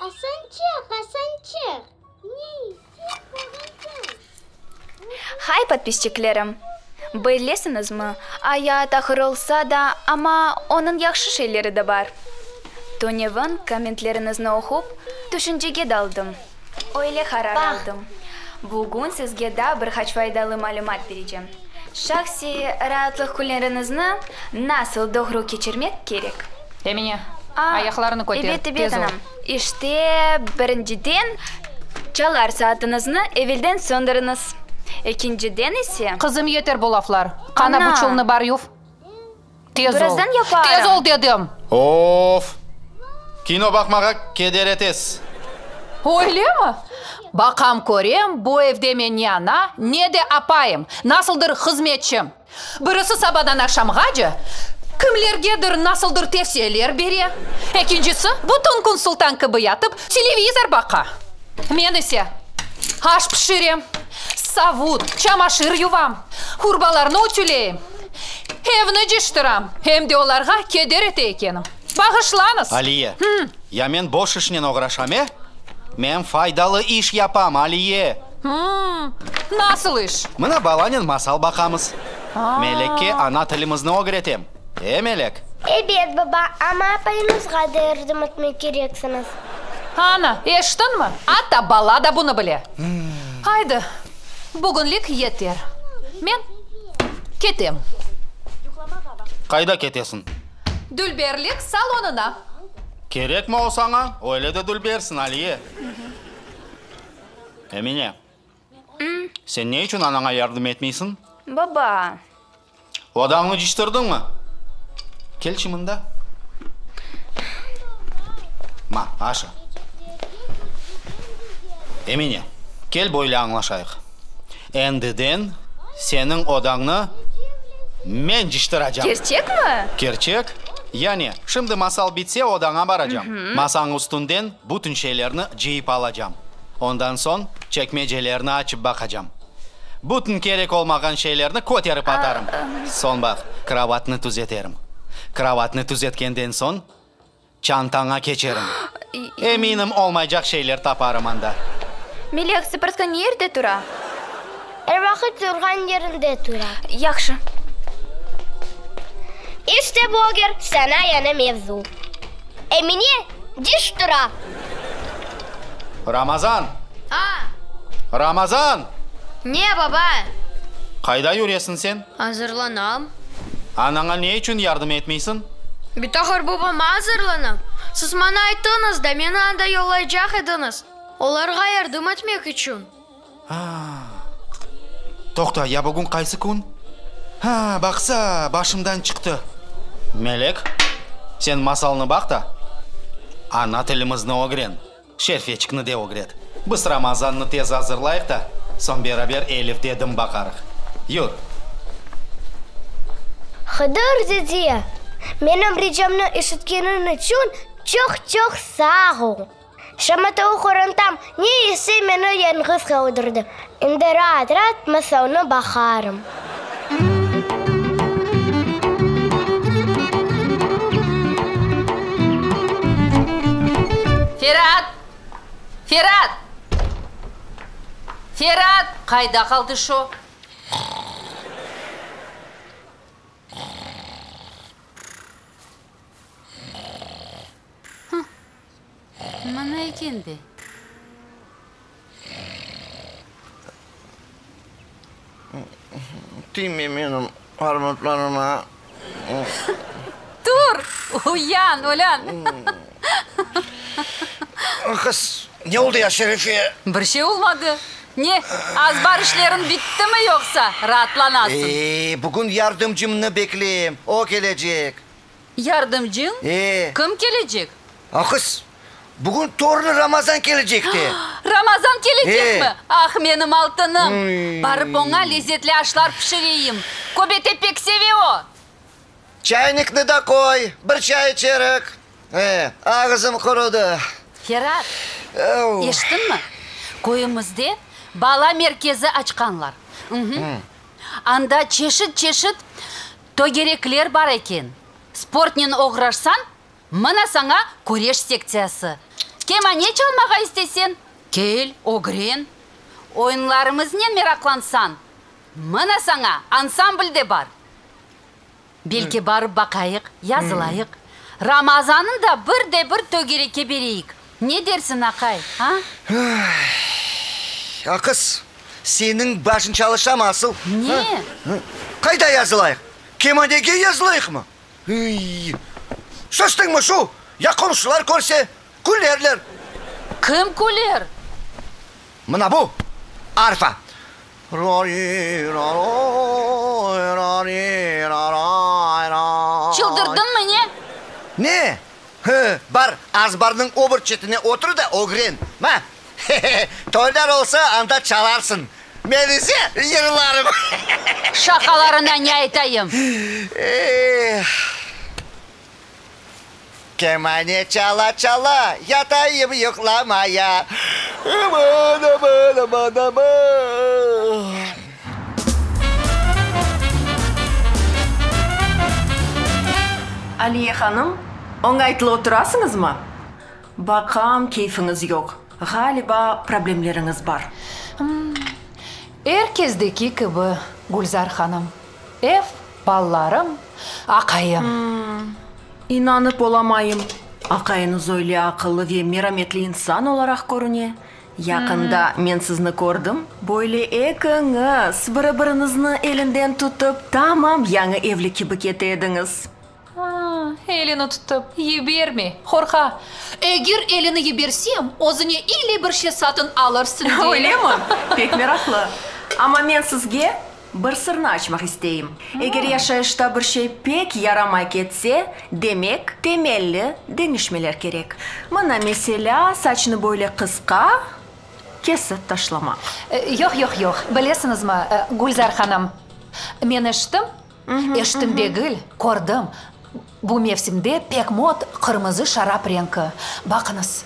Asançıq, Asançıq, ne ise köründiñ? Hay, podpisçiklerim! Bilesiñizmi, ayat ağır olsa da, amma onıñ yahşı şeyleri de bar. Tünevin kommentleriñizni oqup, tüşüncege daldım. Öyle qarar aldım. Bugün sizge daa bir qaç faydalı malümat berecem. Şahsiy raatlıq künleriñizni nasıl doğru keçirmek kerek? Emine, ayaqlarını köter, Ebet, ebet, tez ol. anam. İşte, birinciden, çalar saatıñıznı evelden söndüriñiz. Ekinciden ise. Qızım, yeter bu laflar. Qana bu çulnı bar yuv. Tez ol. Birazdan yaparım. Tez ol dedim! Of! Kino baqmağa keder etesiz. Öylemi? Baqam körem, bu evde men ne ana, ne de apayım, nasıldır hızmetçim. Birisi sabadan aqşamğace kimlergedir nasıldır tevsiyeler bere, ekincisi bütün kün sultan kibi yatıp, televizor baqa. Men ise aş pişirem, savut, çamaşır yuvam, urbalarnı ütüleyim. Evni cıştıram, em de olarğa keder ete ekenim. Bağışlañız! Aliye, ya men boş işnen oğraşam, e? Men faydalı iş yapam, Aliye! Nasıl iş? Mına balanen masal baqamız. Melekke ana tilimizni ögretem. E, Melek? Ebet, baba, amma apayıñızğa da yardım etmek kereksiñiz. Ana, eşittiñmi? Atta bala da bunı bile. Aydı, bugünlik yeter. Men ketem. Qayda ketesiñ? Dülberlik salonına. Kerekmi o saña? Öyle de dülbersiñ, Aliye. Emine, sen ne içün anaña yardım etmeysiñ? Baba. Odañnı cıştırdıñmı? Kelçi mında. Ma, aşa. Emine, kel böyle añlaşayıq. Endiden seniñ odañnı men cıştıracam. Kerçekmi? Kerçek. Yani, şimdi masal bitse odaña baracam. Masañ üstünden bütün şeylerni cıyıp alacam. Ondan soñ çekmecelerni açıp baqacam. Bütün kerek olmağan şeylerni köterip atarım. Soñ baq, krovatnı tüzeterim. Krovatnı tüzetkenden soñ, çantaña keçerim. Eminim, olmaycaq şeyler taparım anda. Melek, sıpırtqı ne yerde tura? Er vaqıt turğan yerinde tura. Yahşı. İşte, bloger, saña yañı mevzu. Emine diş tura. Ramazan! A! Ramazan! Ne, baba? Qayda yüresiñ sen? Azırlanam. Anaña ne içün yardım etmeysiñ? Bitahır babama azırlanam. Siz maña ayttıñız da, meni anda yollaycaq ediñiz, olarğa yardım etmek içün. Toqta, ya bugün qaysı kün? Ha, baqsa, başımdan çıqtı. Melek, sen masalnı baq da, ana tilimizni ögren, Şerfeçikni de ögret. Biz Ramazannı tez azırlayıq da, soñ beraber Elif dedim baqarıq. Yür. Hıdır dede, menim ricamnı işitkeniñ içün çoq-çoq sağ ol. Şamatalı qorantam ne ise meni yañğız qaldırdı. Endi raat-raat masalnı baqarım. Ferat! Ferat! Ferat! Qayda qaldı şu? Mına eken de. Tiyme menim parmaqlarıma. Tur, uyan, olân. Qız, ne oldı ya, Şerife? Bir şey olmadı. Ne, azbar işleriñ bittimi yoqsa, raatlanasıñ? E, bugün yardımcımnı bekleyim, o kelecek. Yardımcıñ? E. Kim kelecek? Aqız, bugün torunı Ramazan kelecekti. Ramazan kelecekmi? E. Ah, menim altınım! Barıp oña lezetli aşlar pişireyim. Köbete pek seve o. Çaynikni de qoy, bir çay içerik. E, ağızım qurudı. Ferat, eşittiñmi? Köyümizde bala merkezi açqanlar. Anda çeşit-çeşit Tögerekler bar eken. Sportnen oğraşsañ, mına saña küreş sektsiyası. Kemane çalmağa isteseñ, kel, ögren. Oyunlarımıznen meraqlansañ, mına saña ansambl de bar. Belki barıp baqayıq, yazılayıq. Ramazannı da bir de bir tögerekke bereyik. Ne dersiñ, aqay, a? Aqız, seniñ başıñ çalışamı asıl? Ne? Qayda yazılayıq? Kemanege yazılayıqmı? Iy, şaştıñmı şu? Ya qomşular körse, külerler. Kim küler? Mına bu arfa. Çıldırdıñmı ne? Ne? Hı, bar, azbarnıñ o bir çetine otur da ögren. Ma, toylar olsa, anda çalarsıñ. Men ise yırlarım. Şaqalarına ne aytayım? Eh! Kemane çala-çala, yatayım yuqlamaya. Aman, aman, aman, aman! Aliye hanım, oñaytlı oturasıñızmı? Baqam, keyfiñiz yoq. Ğaliba, problemleriñiz bar. Er kezdeki kibi, Gülzar hanım. Ev, ballarım, aqayım. İnanıp olamayım, aqayıñız öyle aqıllı ve merametli insan olaraq körüne. Yaqında men sizni kördim, böyle ekiñiz biri-biriñizni elinden tutıp, tamam yañı evli kibi kete ediñiz. Elini tutıp, yibermey, qorqa. Eger elini yibersem, özüne ille bir şey satın alırsıñ, dey. Öylemi? Pek meraqlı. Amma men sizge bir sırnı açmaq isteyim. Eger yaşayışta bir şey pek yaramay ketse, demek, temelli deñişmeler kerek. Mına, meselâ, saçnı böyle qısqa kesip taşlamaq. Yoq, yoq, yoq. Bilesiñizmi, Gülzar hanım, men eşittim, Eşittim degil, kördim. Bu mevsimde pek mot qırmızı şarap renki. Baqıñız,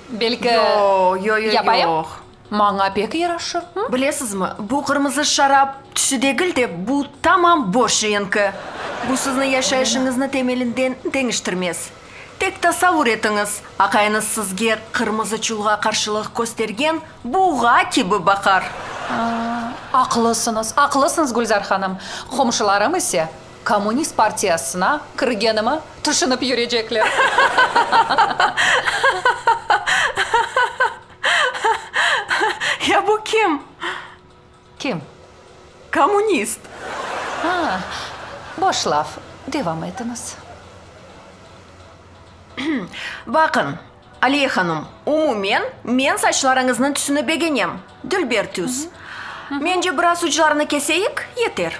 belki Yo, yo, yo, yapayım? yoq. Maña pek yaraşır, hı? Bilesizmi, bu qırmızı şarap tüsü degil de, bu tamam boş renki. Bu sizni yaşayışıñıznı temelinden deñiştirmez. Tek tasavur etiñiz, aqayıñız sizge qırmızı çulğa qarşılıq köstergen buğa kibi baqar. Aqlısıñız, aqlısıñız, Gülzar hanım. Qomşularım ise kommunist partiyasına kirgenimi tüşünip yürecekler. Ya bu kim? Kim? Kommunist. A, boş laf. Devam etiñiz. Baqıñ, Aliye hanım, umumen, men saçlarıñıznıñ tüsüni begenem, dülber tüs. Mence, biraz uclarını keseyik, yeter.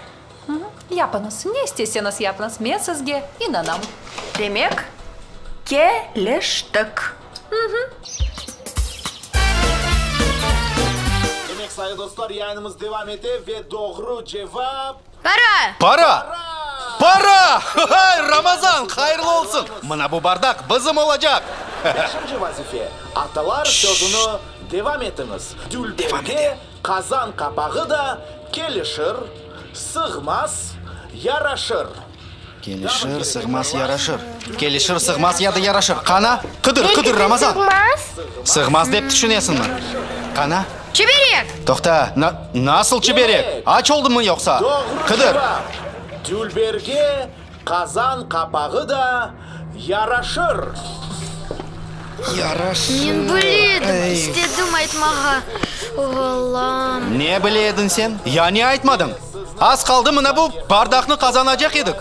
Yapıñız, ne isteseñiz yapıñız, men sizge inanam. Demek, keliştik. Demek, sayılı dostlar, yayınımız devam ete ve doğru cevap. Para! Para! Para! Hay, Ramazan, hayırlı olsun! Mına bu bardaq bizim olacaq! Beşinci vazife, atalar sözüni devam etiñiz. Dülberge qazan qapağı da kelişir, sığmaz, yaraşır. Kelişir, sığmaz, yaraşır. Kelişir, sığmaz ya da yaraşır. Qana, qıdır, qıdır, Ramazan. Sığmaz. Sığmaz dep tüşünesiñmi? Qana? Çiberek! Toqta, nasıl çiberek? Aç oldıñmı yoqsa? Doğru Qıdır. cevap, Dülberge qazan qapağı da yaraşır. Yaraşır. Men bile edim, istedim aytmağa. O, Allam! Ne bile ediñ sen? Ya ne aytmadıñ? Az qaldı mına bu bardaqnı qazanacaq edik.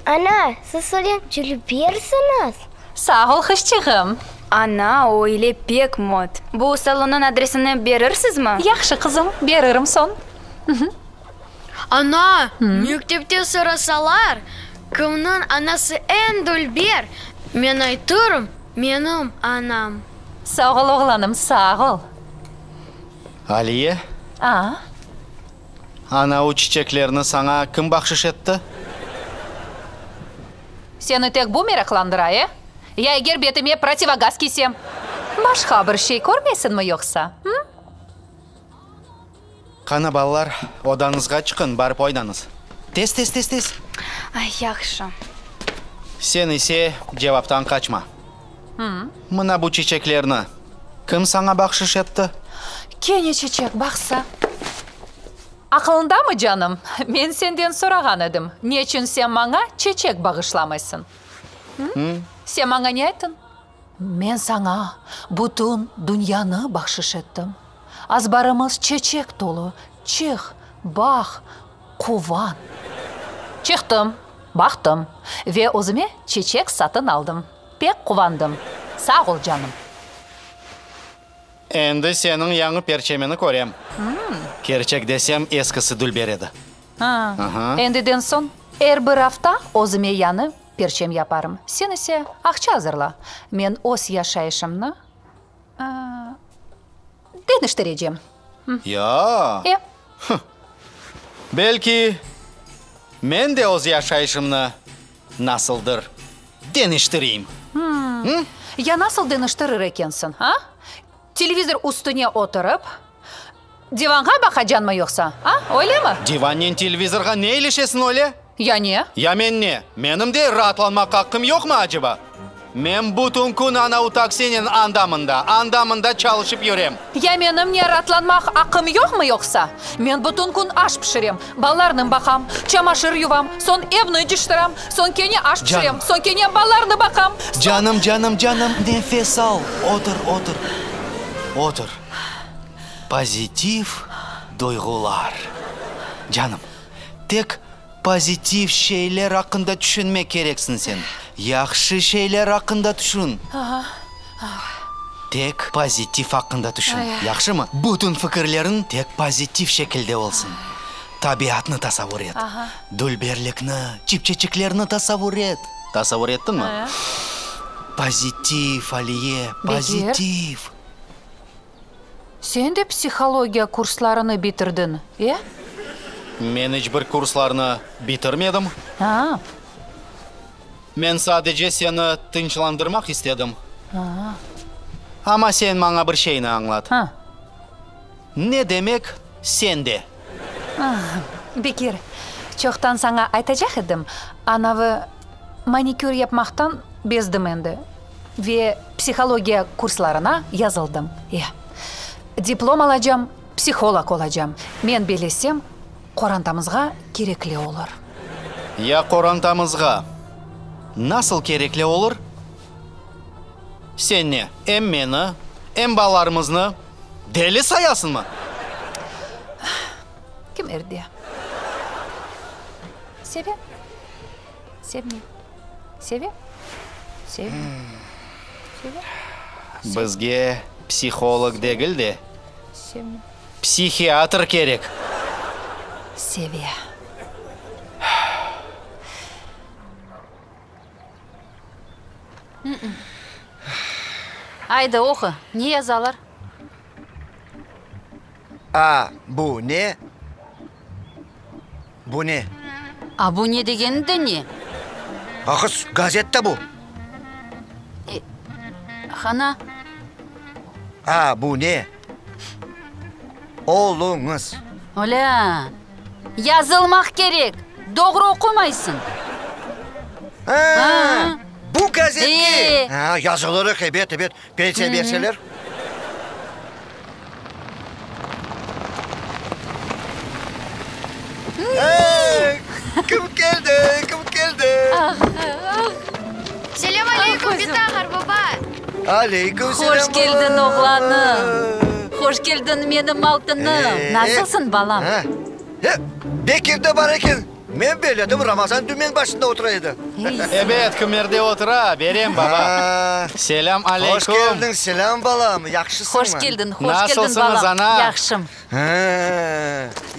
Ana, siz öyle dülbersiñiz! Sağ ol, qızçığım. Ana, öyle pek mot. Bu salonnıñ adresini berirsizmi? Yahşı, qızım, beririm soñ. Ana, mektepte sorasalar, kimniñ anası eñ dülber, men aytırım, menim anam. Sağ ol, oğlanım, sağ ol. Aliye? A? Ana, o çiçeklerni saña kim bahşış etti? Seni tek bu meraqlandıra, e? Ya eger betime protivogaz kiysem? Başqa bir şey körmeysiñmi yoqsa, hı? Qana, balalar, odañızğa çıqıñ, barıp oynañız. Tez, tez, tez, tez. Ay, yahşı. Sen ise cevaptan qaçma. Mına bu çiçeklerni kim saña bahşış etti? Kene çiçek, baqsa. Aqılıñdamı, canım, men senden sorağan edim, neçün sen maña çeçek bağışlamaysıñ? Sen maña ne ayttıñ? Men saña bütün dünyanı bahşış ettim. Azbarımız çeçek tolu, çıq, baq, quvan. Çıqtım, baqtım ve özüme çeçek satın aldım. Pek quvandım. Sağ ol, canım. Endi seniñ yañı perçemini körem. Kerçek desem, eskisi dülber edi. Ha, endiden soñ er bir afta özüme yañı perçem yaparım. Sen ise aqça azırla. Men öz yaşayışımnı deñiştirecem. Ya? E. Belki, men de öz yaşayışımnı nasıldır deñiştireyim. Ya nasıl deñiştirir ekensiñ, a? Televizor üstüne oturıp, divanğa baqacañmı yoqsa, a? Öylemi? Divannen televizorğa ne ilişesiñ öyle? Ya ne? Ya men ne? Menim de raatlanmaq aqqım yoqmı aceba? Men bütün kün anavu taksinen anda-mında, anda-mında çalışıp yürem. Ya menim ne raatlanmaq aqqım yoqmı yoqsa? Men bütün kün aş pişirem, balalarnı baqam, çamaşır yuvam, soñ evni cıştıram, soñ kene aş pişirem, Canım. soñ kene balalarnı baqam, soñ. Canım, canım, canım, nefes al, otur, otur, otur. Pozitiv duyğular. Canım, tek pozitiv şeyler aqqında tüşünmek kereksiñ sen. Yahşı şeyler aqqında tüşün. Tek pozitiv aqqında tüşün, yahşımı? Bütün fikirleriñ tek pozitiv şekilde olsun. Tabiatnı tasavur et, dülberlikni, çipçeçiklerni tasavur et. Tasavur ettiñmi? Pozitiv, Aliye, pozitiv. Sen de psihologiya kurslarını bitirdiñ, e? Men iç bir kurslarnı bitirmedim. A. Men sadece seni tınçlandırmaq istedim. Amma sen maña bir şeyni añlat. Ne demek sen de? Bekir, çoqtan saña aytacaq edim, anavı manikür yapmaqtan bezdim endi ve psihologiya kurslarına yazıldım. E, diplom alacam, psiholog olacam. Men belesem, Qorantamızğa kerekli olur. Ya qorantamızğa nasıl kerekli olur? Sen ne, em meni, em balalarımıznı deli sayasıñmı? Kim erde? Seve? Sevmey. Seve? Sevmey. Seve? Bizge psiholog degil de, Psihiatr kerek. Seve. Aydı, oqu, ne yazalar? A, bu ne? Bu ne? A, bu ne degeni de ne? Aqız, gazet da bu. E, qana? A, bu ne? Oluñız. Olâ! Yazılmaq kerek! Doğru oqumaysıñ. A, bu gazetke! E. A, yazılırıq, ebet, ebet. Pensiya berseler. Kim keldi, kim keldi? Selâm aleyküm, bita, qarbaba! Aleyküm selâm, Hoş keldiñ, oğlanım! Hoş keldiñ, menim altınım! Nasılsıñ, balam? Bekir de bar eken. Men belledim, Ramazan dümen başında otura edi. Ebet, kimerde otura, berem, baba. Selâm aleyküm. Hoş keldiñ, selâm, balam, yahşısıñmı? Hoş keldiñ, hoş keldiñ, Nasılsıñız, balam, ana? yahşım.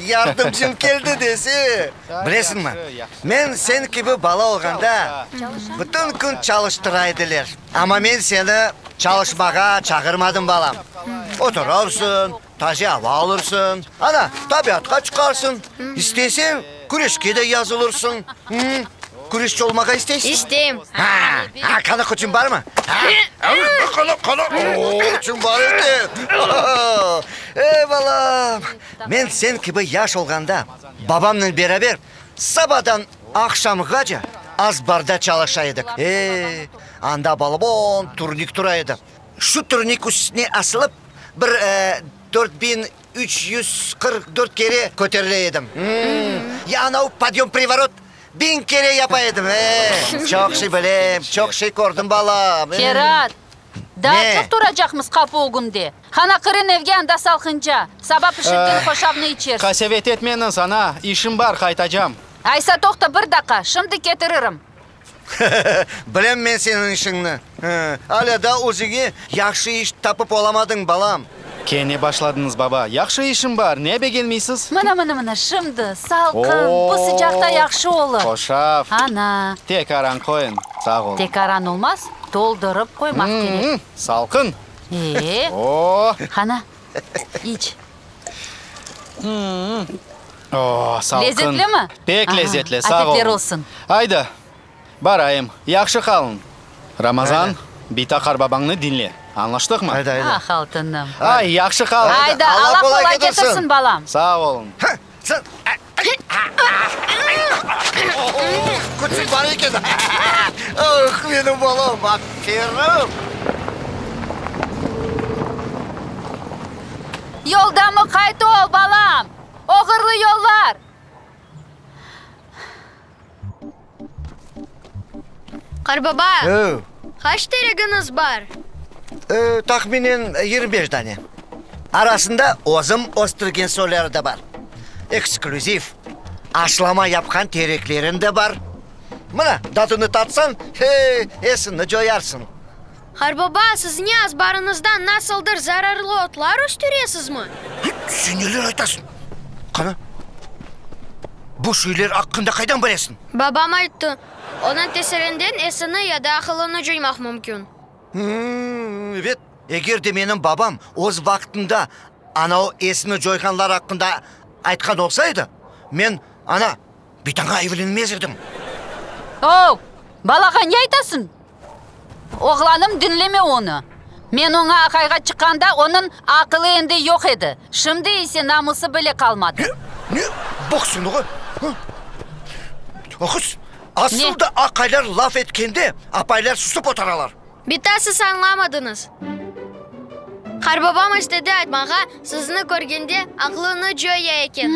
Yardımcım keldi dese. Bilesiñmi, men sen kibi bala olğanda, bütün kün çalıştıra ediler. Amma men seni çalışmağa çağırmadım, balam. Oturarsıñ, Taze ava alırsıñ, ana, tabiatqa çıqarsıñ, isteseñ, küreşke de yazılırsıñ. Hı? Küreşçi olmağa isteysiñmi? İsteyim. Ha, ha, qana küçüñ barmı? Ha, qana, qana, o, küçüñ bar eken. Ey, balam, men sen kibi yaş olğanda, babamnen beraber. Sabadan aqşamğace azbarda çalışa edik. E, anda balabon turnik tura edi. Şu turnik üstüne asılıp, bir 4344 kere köterile edim. Ya anau podyom-privorot 1000 kere yapa edim. E, çoq şey bilem, çoq şey kördim, balam. Ferat, daa Ne? çoq turacaqmız qapu ögünde. Qana, kirin evge, anda salqınca. Saba pişirgen hoşafnı içersiñ. Qasevet etmeñiz, ana, işim bar, qaytacam. Aysa, toqta bir daqqa, şimdi ketiririm. Bilem men seniñ işiñni. Alâ daa özüñe yahşı iş tapıp olamadıñ, balam. Kene başladıñız, baba. Yahşı işim bar, ne begenmeysiz? Mına, mına, mına, şimdi, salqın, bu sıcaqta yahşı olur. Hoşaf. Ana. Tek aran qoyıñ, sağ olun. Tek aran olmaz, toldurıp qoymaq kerek. Salqın. E? O! Qana, iç. O, salqın. Lezetlimi? Pek lezetli, sağ olun. Afetler olsun. Ayda, barayım. Yahşı qalıñ. Ramazan, bita qarbabañnı diñle. Añlaştıqmı? Ayda, ayda. Ah, altınım. Ay, yahşı qal. Ayda, Alla qolay ketirsin, balam. Sağ olun. Küçük bar eken. Ah, menim balam, aferin. Yolda muqayt ol, balam! Oğurlı yollar! Qarbaba, qaç teregiñiz bar? Tahminen 25 dane. Arasında özüm östürgen soyları da bar. Eksklüziv, aşlama yapqan tereklerim de bar. Mına, dadını tatsañ, hey, esiñni coyarsıñ. Qarbaba, siz ne azbarıñızda nasıldır zararlı otlar östüresizmi? Sen neler aytasıñ? Qana, bu şeyler aqqında qaydan bilesiñ? Babam ayttı, onıñ tesirinden esini ya da aqılını coymaq mümkün. Ebet, eger de menim babam öz vaqtında ana o esini coyğanlar aqqında aytqan olsa edi, men, ana, bitaña evlenmez edim. Ow, balağa ne aytasıñ? Oğlanım, diñleme onı. Men oña aqayğa çıqqanda onıñ aqılı endi yoq edi, şimdi ise namusı bile qalmadı. Ne? Ne? Baq sen oğa! Aqız, asıl da aqaylar laf etkende, apaylar susıp oturalar. Bita, siz añlamadıñız. Qarbabam istedi aytmağa, sizni körgende aqlını coya eken.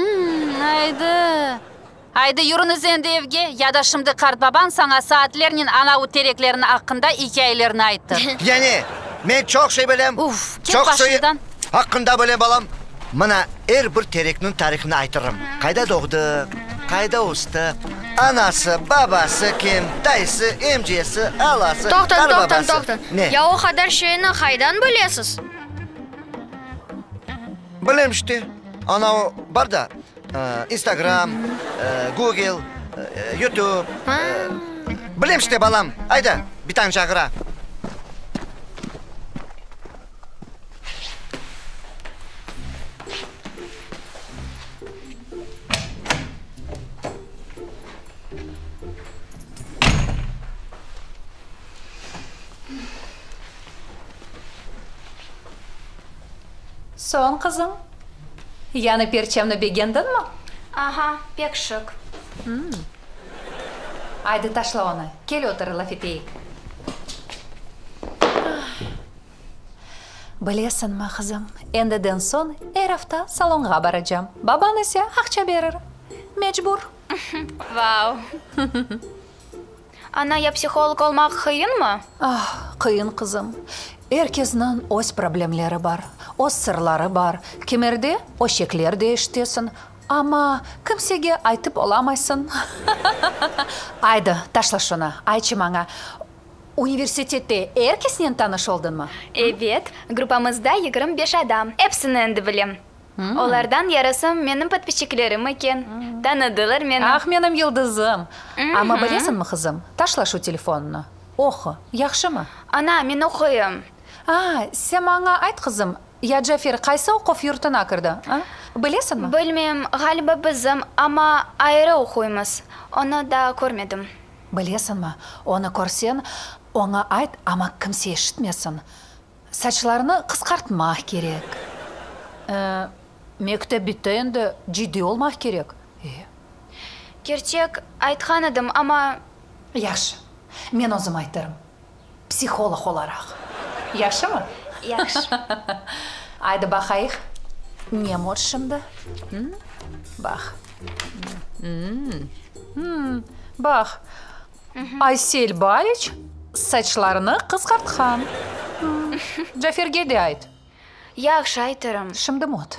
Aydı. Aydı, yürüñiz endi evge, ya da şimdi qartbabañ saña saatlernen anavu tereklerniñ aqqında ikâyelerni aytır. Yani, men çoq şey bilem. Uf, ket Çoq şey başımdan. aqqında bilem, balam. Mına, er bir terekniñ tarihini aytırım. Qayda doğdı, qayda östi, anası, babası kim, dayısı, emcesi, alası, Toqtañ, toqtañ, qarbabası. toqtañ. Ne? Ya o qadar şeyni qaydan bilesiz? Bilem işte. Anau bar da, İnstagram, Google, YouTube. Bilem işte, balam. Ayda, bitañ çağıra. Soñ, qızım, yañı perçemni begendiñmi? Aha, pek şık. Aydı, taşla onı, kel otur, laf eteyik. Bilesiñmi, qızım, endiden soñ er afta salonğa baracam, babañ ise aqça berir. Mecbur. Vau! Ana, ya psiholog olmaq qıyınmı? Ah, qıyın, qızım. Er kesniñ öz problemleri bar, öz sırları bar. Kimerde öşekler de eşitesiñ, amma kimsege aytıp olamaysıñ. Aydı, taşla şunı, aytçı maña, universitette er kesnen tanış oldıñmı? Ebet, gruppamızda 25 adam, epsini endi bilem. Olardan yarısı menim podpisçiklerim eken, tanıdılar meni. Ah, menim yıldızım! Amma bilesiñmi, qızım, taşla şu telefonnı, oqu, yahşımı? Ana, men oquyım. A, sen maña ayt, qızım, ya Cafer qaysı oquv yurtuna kirdi, a? Bilesiñmi? Bilmeyim, ğaliba bizim, amma ayrı oquymız. Onı daa körmedim. Bilesiñmi, onı körseñ, oña ayt, amma kimse eşitmesin. Saçlarını qısqartmaq kerek. E, mektep bitti endi, ciddiy olmaq kerek. E. Kerçek, aytqan edim, amma. Yahşı, men özüm aytırım, psiholog olaraq. Yahşımı? Yahşı. Aydı baqayıq, ne mot şimdi? Baq. Baq, Aysel Baliç saçlarını qısqartqan. Caferge de ayt. Yahşı, aytırım. Şimdi mot.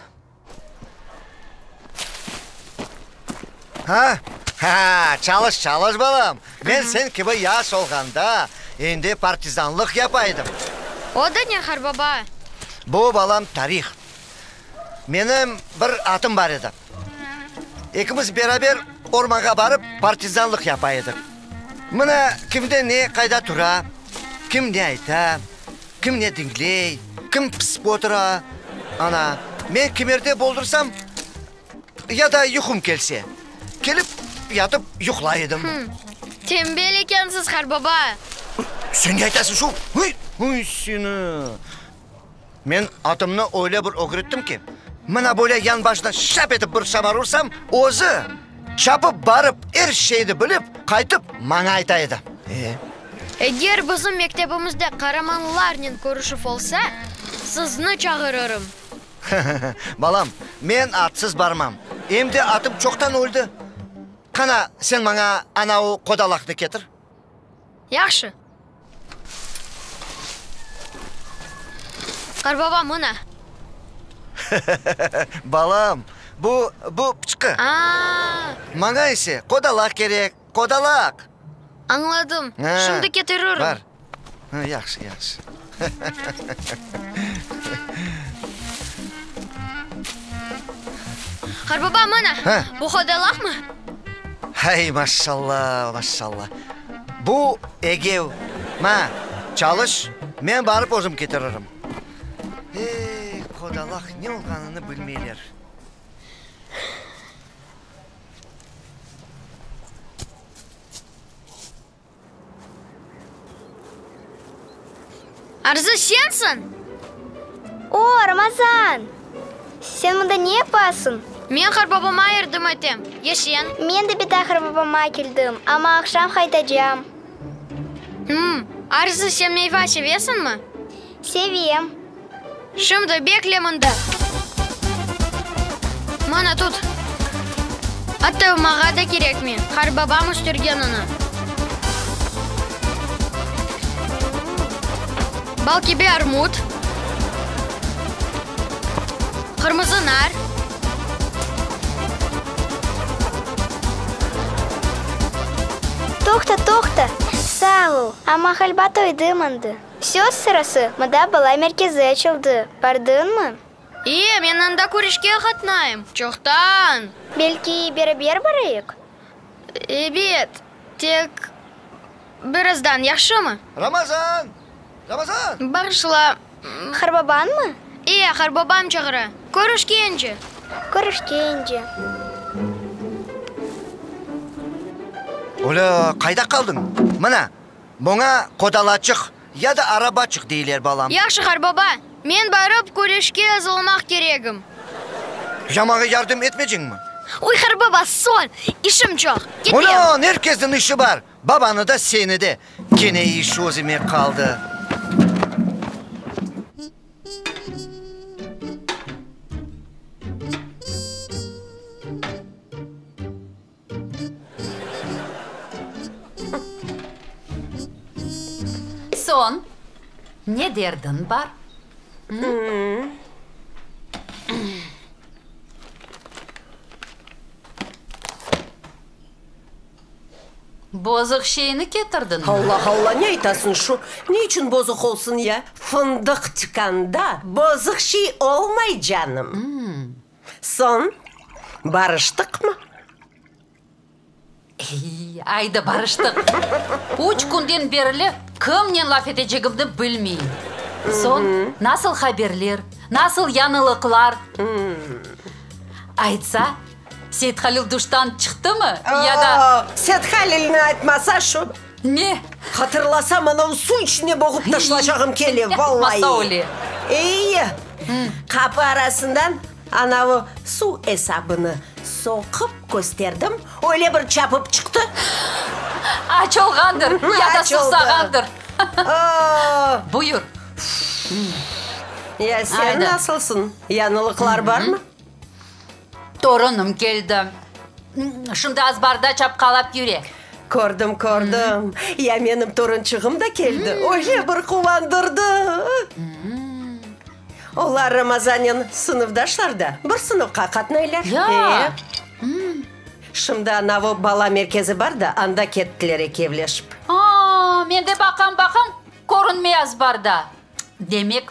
Ha? Ha, çalış, çalış, balam. Men sen kibi yaş olğanda, endi partizanlıq yapa edim. O da ne, qarbaba? Bu, balam, tarih. Menim bir atım bar edi. Ekimiz beraber ormanğa barıp, partizanlıq yapa edik. Mına, kimde ne qayda tura, kim ne ayta, kim ne diñley, kim pısıp otura. Ana, men kimerde boldursam, ya da yuqum kelse, kelip yatıp yuqlay edim. Tenbel ekensiz, qarbaba. Sen ne aytasıñ şu? Uy, uy seni! Men atımnı öyle bir ögrettim ki, mına böyle yanbaşına şap etip bir şamar ursam, özü çapıp barıp er şeyni bilip, qaytıp maña ayta edi. E? Eger bizim mektebimizde qaramanlarnen körüşüv olsa, sizni çağırırım. Balam, men atsız barmam. Em de atım çoqtan öldi. Qana, sen maña anavı qodalaqnı ketir. Yahşı. Qarbaba, mına. Balam, bu, bu pıçqı. A-a! Maña ise qodalaq kerek, qodalaq. Añladım. Şimdi ketiririm. Bar. Yahşı, yahşı. Qarbaba, mına, bu qodalaqmı? Hay, maşalla, maşalla. Bu egev. Ma, çalış, men barıp özüm ketiririm. Ey, qodalaq ne olğanını bilmeyler. Arzı, sensiñ? O, Ramazan! Sen mında ne yapasıñ? Men qarbabama yardım etem. Ya sen? Men de bita qarbabama keldim, amma aqşam qaytacam. Hım, Arzı, sen meyva sevesiñmi? Sevem. Şimdi bekle mında. Mana, tut. Atta mağa da kerekmey, qarbabam östürgenini. Bal kibi armut, qırmızı nar. Toqta, toqta! Sağ ol, amma ğaliba toydım endi. Söz sırası, mında bala merkezi açıldı, bardıñmı? İyi, men anda küreşke qatnayım, çoqtan. Belki, beraber barayıq? Ebet, tek birazdan, yahşımı? Ramazan! Ramazan! Bağışla. Qarbabañmı? İyi, qarbabam çağıra. Körüşkence! Körüşkence! Olâ, qayda qaldıñ? Mına, Buña qodalaçıq ya da arabaçıq deyler, balam. Yahşı, qarbaba, men barıp küreşke yazılmaq keregim. Ya maña yardım etmeyceñmi? Uy, qarbaba, soñ, işim çoq, ketem. Ulan, er kesniñ işi bar, babanı da, seni de. Kene iş özüme qaldı. Soñ, ne derdiñ bar? Bozuq şeyni ketirdiñmi? Allah, Allah, ne aytasıñ şu? Ne içün bozuq olsun ya? Fındıq tükânda bozuq şey olmay, canım. Soñ, barıştıqmı? Ey, ayda barıştıq. Üç künden berli kimnen laf etecegimni bilmeyim. Soñ, nasıl haberler, nasıl yañılıqlar? Aytsa, Seythalil duştan çıqtımı ya da. Seythalilni aytmasa şu. Ne? Hatırlasam, anavı suv içine boğup taşlacağım kele, vallahi. Yapmasa öyle. Ey, qapı arasından anavı suv esabını. Soqıp kösterdim, öyle bir çapıp çıqtı. Aç olğandır, ya da suvsağandır. Buyur. Ya sen nasılsıñ? Yañılıqlar barmı? Torunım keldi. Şimdi azbarda çapqalap yüre. Kördim, kördim. Ya menim torunçığım da keldi. Öyle bir quvandırdı. Olar Ramazanen sınıfdaşlar da, bir sınıfqa qatnaylar. Ya! Şimdi anavı bala merkezi bar da, anda kettiler ekevleşip. A, men de baqam, baqam, körünmey azbarda. Demek,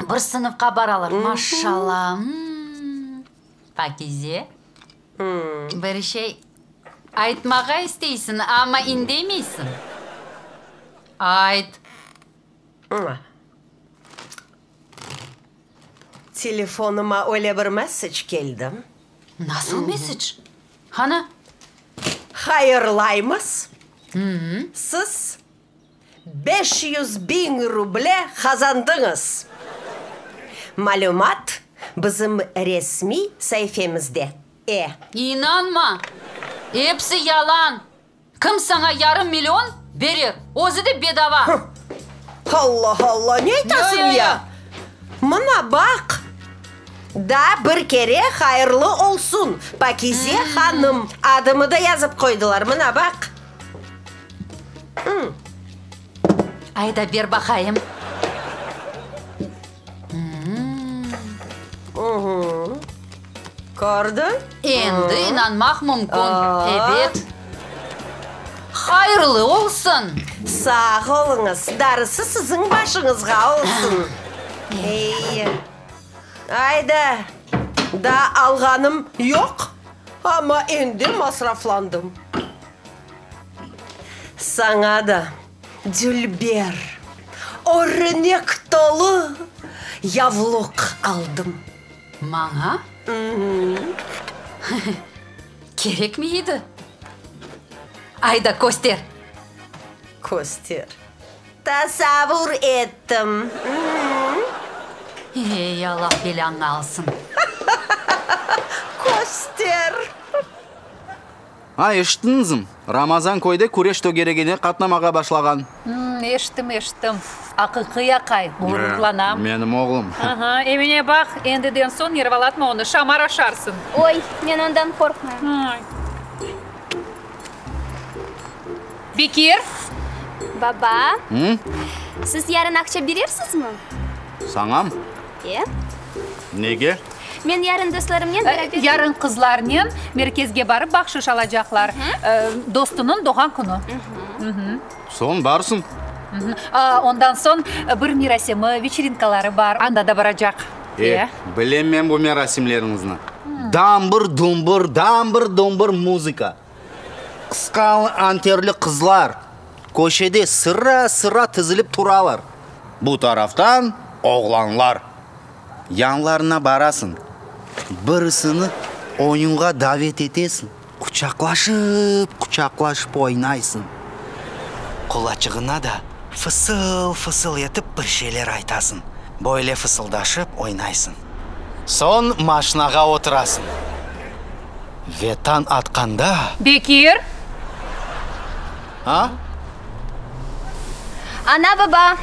bir sınıfqa baralar, maşşalla. Pakize, bir şey aytmağa isteysiñ, amma indemeysiñ. Ayt. Telefonıma öyle bir messec keldi. Nasıl messec? Qana? Hayırlaymız! Siz 500 biñ ruble qazandıñız! Malümat bizim resmiy saifemizde, e. İnanma! Episi yalan! Kim saña yarım million berer, özü de bedava! Hıh! Allah, Allah, ne aytasıñ ya? Mına baq! Daa bir kere hayırlı olsun, Pakize hanım! Adımı da yazıp qoydılar, mına baq! Ayda, ber baqayım. Kördiñ? Endi inanmaq mümkün, ebet. Hayırlı olsun! Sağ oluñız, darısı siziñ başıñızğa olsun. Ey, ayda, daa alğanım yoq, amma endi masraflandım. Saña da dülber, örnek tolu yavluq aldım. Maña? Kerekmi edi? Ayda, köster. Köster. Tasavur ettim. Ey, Allah belâñı alsın. Köster. A, eşittiñizmi? Ramazan köyde küreş tögeregine qatnamağa başlağan. Eşittim, eşittim. Aqiqiy aqay, ğururlanam. Menim oğlum. Aha, Emine, baq, endiden soñ nervalatma onı, şamar aşarsıñ. Oy, men ondan qorqmayım. Bekir! Baba, siz yarın aqça berersizmi? Sañam? E. Nege? Men yarın dostlarımnen beraber. Yarın qızlarnen merkezge barıp bahşış alacaqlar. Dostunıñ doğğan künü. Soñ barsın. Ondan soñ bir merasimi, veçerinkaları bar, anda da baracaq. E, bilem men bu merasimleriñizni. Dambır-dumbır, dambır-dumbır muzıka. Qısqa anterli qızlar köşede sıra-sıra tizilip turalar. Bu taraftan oğlanlar. Yanlarına barasıñ, birisini oyunğa davet etesiñ, quçaqlaşıp-quçaqlaşıp oynaysıñ. Qulaçığına da fısıl-fısıl etip bir şeyler aytasıñ. Böyle fısıldaşıp oynaysıñ. Soñ maşinağa oturasıñ ve tañ atqanda. Bekir! A? Ana-baba,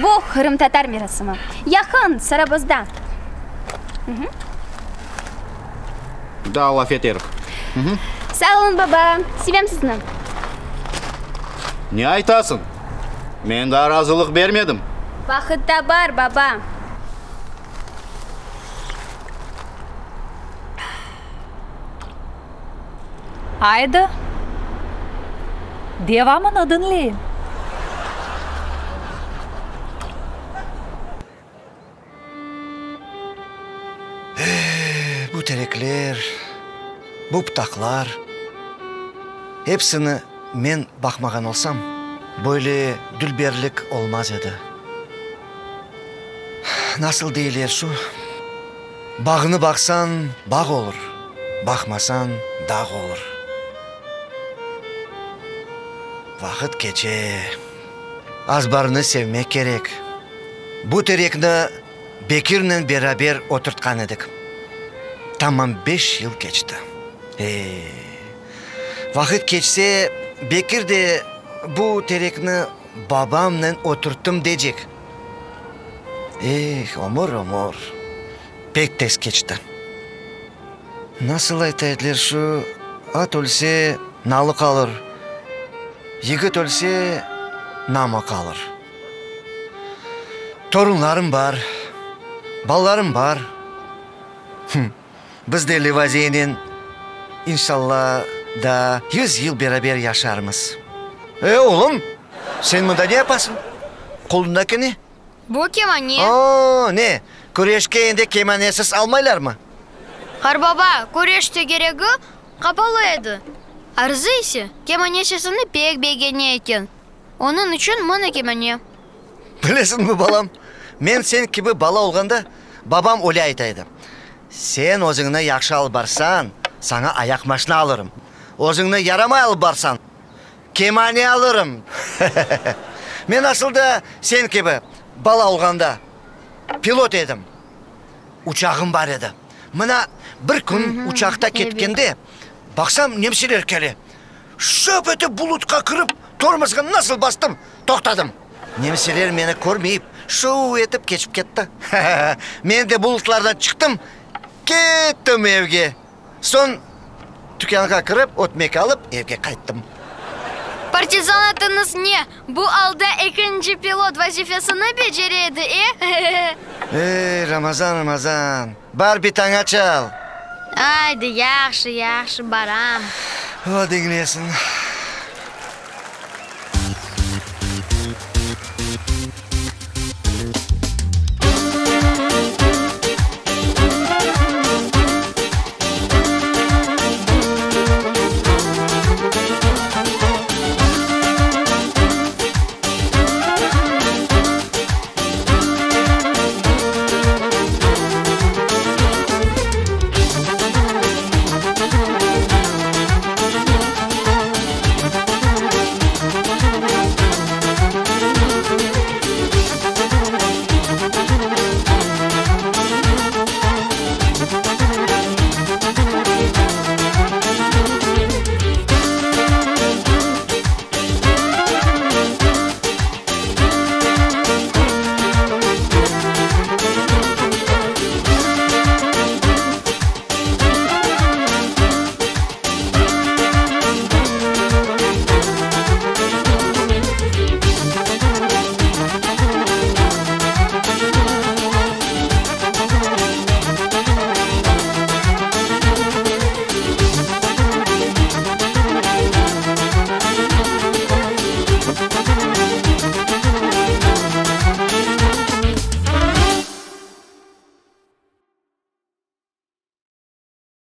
bu qırımtatar merasimi. Yaqın, Sarabozda. Daa laf eterik. Sağ oluñ, baba. Sevem sizni. Ne aytasıñ? Men daa razılıq bermedim. Vaqıt da bar, baba. Aydı, devamını diñleyim. Eh, bu terekler, bu pıtaqlar, hepsini men baqmağan olsam, böyle dülberlik olmaz edi. Nasıl deyler şu, bağnı baqsañ, bağ olur, baqmasañ, dağ olur. Vaqıt keçe, azbarnı sevmek kerek. Bu terekni Bekirnen beraber oturtqan edik. Tamam beş yıl keçti. E-e, vaqıt keçse, Bekir de bu terekni babamnen oturttım deycek. Eh, ömür, ömür, pek tez keçti. Nasıl ayta ediler şu, at ölse, nalı qalır, yigit ölse, namı qalır. Torunlarım bar, balalarım bar. Biz de Levaziyenen, inşalla, daa yuz yıl beraber yaşarmız. E, oğlum, sen mında ne yapasıñ? Qolundaki ne? Bu kemane. O, ne, küreşke endi kemanesiz almaylarmı? Qarbaba, küreş tegeregi qapalı edi. Arzı ise kemane sesini pek begene eken. Onıñ içün mına kemane. Bilesiñmi, balam, men sen kibi bala olğanda, babam öyle ayta edi, Sen özüñni yahşı alıp barsañ, saña ayaqmaşna alırım. Özüñni yaramay alıp barsañ, kemane alırım. Men asıl da sen kibi bala olğanda, pilot edim. Uçağım bar edi. Mına bir kün uçaqta ketkende, baqsam, nemseler kele. Şap etip bulutqa kirip, tormozğa nasıl bastım, toqtadım. Nemseler meni körmeyip, şuv etip keçip ketti. Men de bulutlardan çıqtım, kettim evge. Soñ tükânğa kirip, ötmek alıp, evge qayttım. Partizan atıñız ne, bu alda ekinci pilot vazifesini becere edi, e? Ey, Ramazan, Ramazan, bar bitaña çal! Aydı, yahşı, yahşı, baram. O diñlesin.